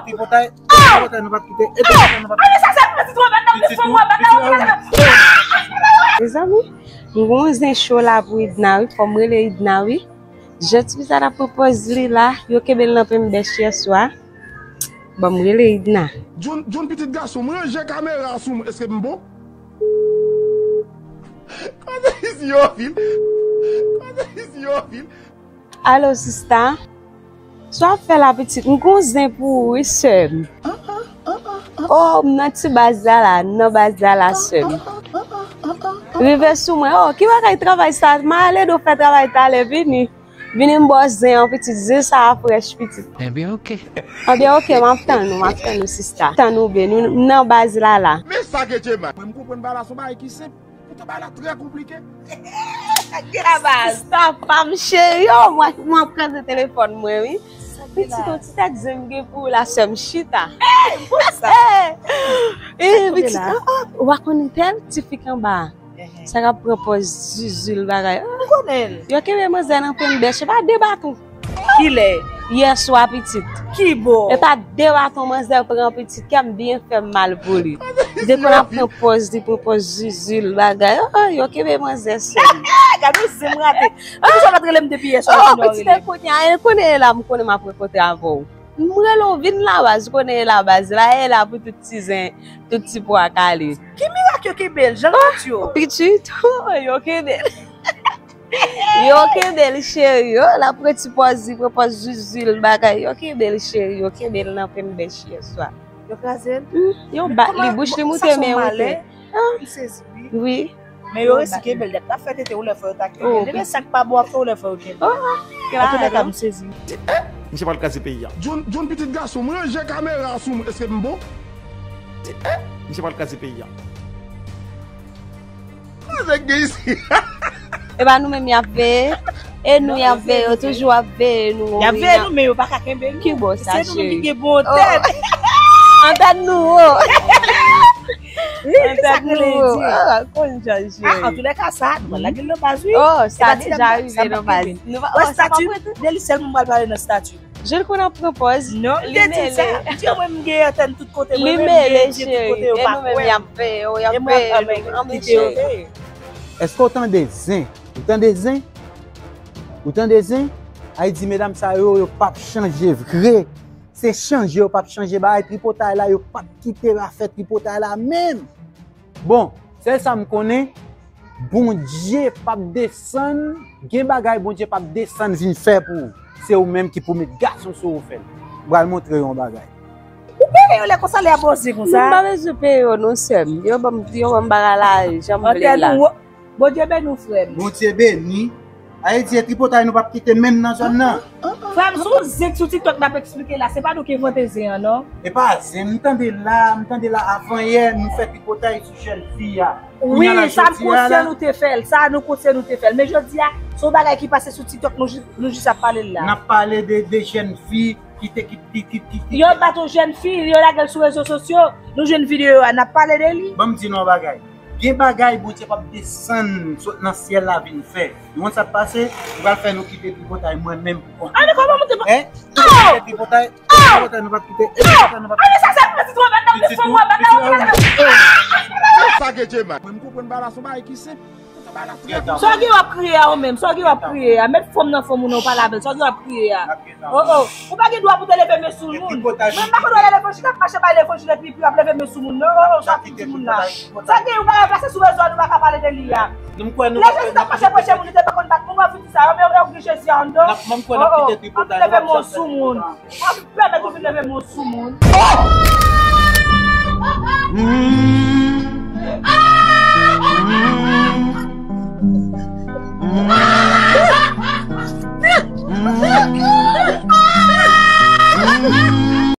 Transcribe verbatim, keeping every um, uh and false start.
Tripotay, tripotay, nou p ap kite. E tripotay, nou p ap kite. Mezanmi, m gon zen cho la pou Idna wi, fò m rele Idna wi. Jan ti fi sa t ap pran pòz li la, yo kenbe l nan penbèch yèswa. Ban m rele Idna. John, John pitit gason, m ranje kamera sou mwen, èske m bon? Koze isi yo vil. Koze isi yo vil. Alo, sista. Sa w ap fè la, pitit? M gon zen pou ou, wi, sè m. Oh, m nan ti baz la la, m nan baz la la, sè m. Rive sou mwen. Oh, ki bagay travay sa? M ale do fè travay talè, vini. Vini m ba w zen an, pitit. Zen sa a frèch, pitit. Ebyen, oke. Ebyen, oke, m ap tann ou, m ap tann ou, sista. Tann ou byen, nou m nan baz la la. Men sa ke Djema. Mwen, m konprann bagay la, se yon bagay ki senp. Poutan bagay la trè konplike. Sista pa m cheri, oh, mwen, mwen ap kraze telefòn mwen, wi. Pitit, yon ti tèt zen m gen pou ou la, sè m, chita. Eh, pitit, oh, oh, ou pa konn tèl ti fi k anba a? Sa k ap pran pòz zizil bagay. M konnen l. Yo kenbe manzè nan penbèch, se pa de baton. Kilè? Yèswa, pitit. Kibò? E pa de baton manzè pran, pitit, kè m byen fè m mal pou li. Li te konn ap pran pòz, li pran pòz zizil bagay. Oh, oh, yo kenbe manzè sè m. Gade yon zen m rate. Poukisa w pa t rele m depi yèswa? Oh, pitit, e kounye a, e konnen e la m konnen m ap rankontre avè w. M rele w vin la baz, ou konnen e la baz la, e la pou tout ti zen, tout ti pwa kale. Ki mirak yo kenbe l, jan l ret yo? Pitit, oh, yo kenbe l. Yo kenbe l, cheri, yo, l ap pran ti pòz li, pran pòz zizil bagay, yo kenbe l, cheri, yo kenbe l nan penbèch yèswa. Yo kraze l? Hmm, yo bat li, bouch li moute, men moute. Ah, m sezi, wi. Wi. Men yo resi kenbe l, dèk ta fè tete ou lè fò yo ta kenbe l. Depi sa k pa bon ap fè ou lè fò yo kenbe l. Antoulèka, m sezi. Misye pral kraze peyi a. John, John pitit gason, m ranje kamera sou mwen, èske m bon? Misye pral kraze peyi a. Sa k gen isi? E pa nou menm y ap veye? E nou y ap veye, yo toujou ap veye nou. Y ap veye nou, men yo pa ka kenbe nou. Ki bò sa, cheri? Se nou menm ki gen bon tèt. Antèn nou wo. Antèn nou wo. Ah, konn jan, cheri. Ah, antoulèka sa, nou pral lage l nan baz, wi. Oh, sa deja rive nan baz. Wè, stati, de li sèlman m pral pale nan stati. Jan l konn ap pran pòz, non, m te di l sa. M di yo, mwen, m gen antèn tout kote, mwen menm, m gen antèn tout kote, yo pa kwè m. E nou menm, y ap veye, y ap veye nou. Anben, cheri. Èske w tande zen? Ou tande zen? Ou tande zen? Ay di medam sa yo, yo p ap chanje vre. Se chanje, yo p ap chanje bagay tripotay la, yo p ap kite afè tripotay la menm. Bon, sèl sa m konnen, Bondye p ap desann, gen bagay Bondye p ap desann vin fè pou ou. Se ou menm ki pou met gason sou ou fè l. M pral montre w yon bagay. Ou peye yo lè konsa, lè y ap poze konsa? M pa bezwen peye yo non, sè m. Yo ban m, yo ban m bagay la, jan m vle la. Antèn ou wo. Bondye beni w, frè m. Bondye beni. Sa vle di, e tripotay nou p ap kite menm nan zòn nan. Frè m, se yon zen sou TikTok n ap eksplike la. Se pa nou ki envante zen an, non. E pa zen, m tande la, m tande la avanyè, nou fè tripotay sou jèn fi a. Wi, sa m konsyan nou te fè l, sa nou konsyan nou te fè l. Men jodi a, se yon bagay ki pase sou TikTok, nou jis, nou jis ap pale l la. N ap pale de, de jèn fi ki te, ki, ki, ki, ki, ki. Yo bat yon jèn fi, yo lage l sou rezo sosyo, nou jwenn videyo a, n ap pale de li. Ban m di nou yon bagay. Gen bagay Bondye p ap desann sot nan syèl la vin fè. Nou konn sa k pase? Ou pral fè nou kite tripotay mwen menm pou kont mwen. Ann, kòman moute pa... Hein? Nou kite tripotay, tripotay nou p ap kite, tripotay nou p ap kite. Ann, sa se pitit ou, bann nan, pitit ou, bann nan. Sa gen Djema. Mwen, m konprann bagay la, se yon bagay ki senp. Sa w gen w ap kriye a ou menm? Sa w gen w ap kriye a? Met fòm nan fòm ou non, w pale avè l. Sa w gen w ap kriye a? Oh, oh. Ou pa gen dwa pou te leve men sou moun. Mwen, m pa konn wè lè levanjil ap mache bay levanjil epi, epi w ap leve men sou moun, non. Oh, oh, sa fouti moun la. Sa gen yon bagay pase sou rezo a, nou pa ka pale de li a. Lè Jezi t ap mache preche moun, li te pa konn bat moun, wè fouti sa yo, men yo gen Jezi anndan. Oh, oh. Ap leve men sou moun. Ap pèmèt ou vin leve men sou moun.